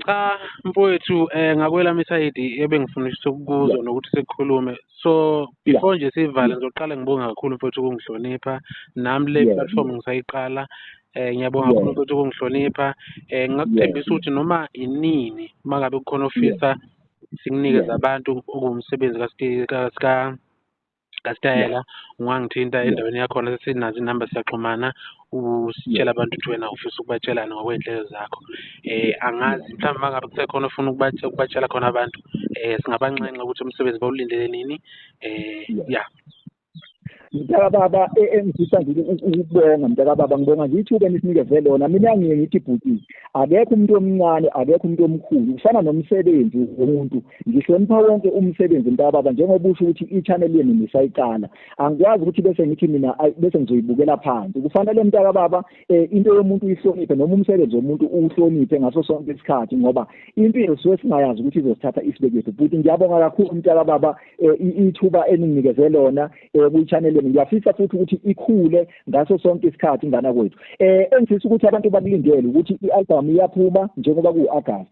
Cha mfowethu, ngakwelami isayidi ebengifuna ukuzwa nokuthi sikhulume. So before nje sivale, ngizoqala ngibonge kakhulu mfowethu ukungihlonipha. Nami le platform ngisayiqala. Ngiyabonga kakhulu mfowethu ukungihlonipha. Ngingakuthembisa ukuthi noma inini uma ngabe kukhona ofisa sikunikeze abantu okuwumsebenzi kaSitayela, ungangithinta endaweni yakhona, sesinazo inamba, siyaxhumana, usitshela abantu ukuthi wena ufisa ukubatshelani ngokwey'nhlelo zakho. Angazi mhlawumbe uma ngabe kusekhona ofuna ukubatshela khona abantu, singabanxenxa ukuthi umsebenzi bawulindele nini. Ya. Mntakababa, engifisa nje ukubonga, mntakababa, ngibonga nje ithuba enisinikeze lona. Mina ngiye ngithi bhuti, akekho umuntu omncane, akekho umuntu omkhulu, kufana nomsebenzi womuntu. Ngihlonipha wonke umsebenzi, mntakababa. Njengoba usho ukuthi i-channel yenu nisayiqala, angikwazi ukuthi bese ngithi mina bese ngizoyibukela phansi. Kufanele, mntakababa, into yomuntu uyihloniphe noma umsebenzi womuntu uwuhloniphe ngaso sonke isikhathi, ngoba impilo suke singayazi ukuthi izosithatha isibekephi. Bhuti, ngiyabonga kakhulu, mntakababa, ithuba eninginikeze lona kwi-channel yenu. Ngiyafisa futhi ukuthi ikhule ngaso sonke isikhathi, ingana kwethu. Engifisa ukuthi abantu bakulindele ukuthi i-album iyaphuma njengoba ku-August.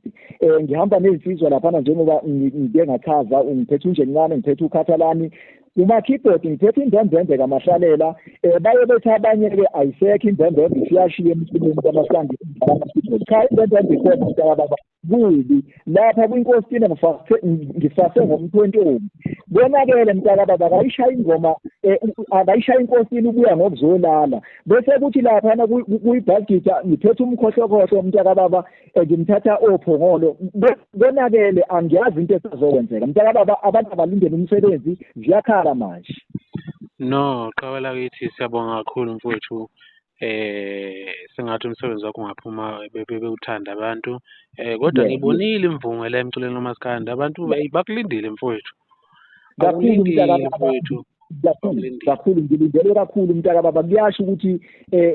Ngihamba nezinsizwa laphana, njengoba ngike ngachaza, ngiphethe uNjencane, ngiphethe uKhathalani kuma-keyboard, ngiphethe imbembembe kaMahlalela. Baye bethi abanye-ke ayisekho imbembembe, isiyashiya emculweni kamaskandi ama-keyboard. Cha, imbembembe ikhona, mntakababa. Kubi lapha kwinkosini, ngifase ngomthwentombi. Bonakele, mntakababa, akayishaya ingoma, akayishaya inkosini, ubuya ngokuzolala. Bese kuthi laphana kuyi-bass guitar ngiphethe umkhohlokhohlo, mntakababa, ngimthatha ophongolo. Konakele, angiyazi into esazokwenzeka, mntakababa. Abantu abalindele umsebenzi, ziyakhala manje. No, qhawe lakithi, siyabonga kakhulu mfowethu. Sengathi umsebenzi wakho ungaphuma bewuthanda abantu. Kodwa ngibonile imvunge la emculweni kamaskandi, abantu bakulindile mfowethu. Kakhulu. Bakulindile. Mntakababa. Mfowethu. Kakhulu. Bakulindile. Kakhulu, ngilindele kakhulu, mntakababa. Kuyasho ukuthi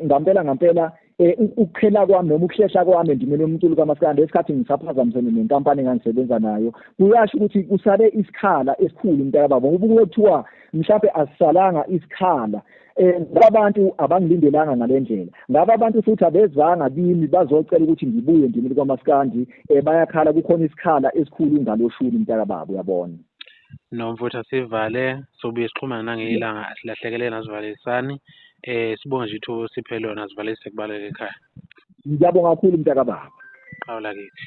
ngampela ngampela ukuqhela kwami noma ukuhlehla kwami endimeni yomculo kamaskandi, esikhathi ngisaphazamisene nenkampani engangisebenza nayo, kuyasho ukuthi kusale isikhala esikhulu, mntakababa, ngoba kuthiwa mhlawumbe asisalanga isikhala, ngabe abantu abangilindelanga ngale ndlela, ngabe abantu futhi abezanga kimi bazocela ukuthi ngibuye endimeni kwamaskandi. Bayakhala, kukhona isikhala esikhulu ngaloshuni, mntakababa, uyabona. No mfowethu, asivale, sobuye sixhumane nangelinye ilanga, asilahlekeleni, asivalelisani. Sibonge nje ithuba osiphe lona, sivalelise kubaleka ekhaya. Ngiyabonga kakhulu, mntakababa. Qhawe lakithi.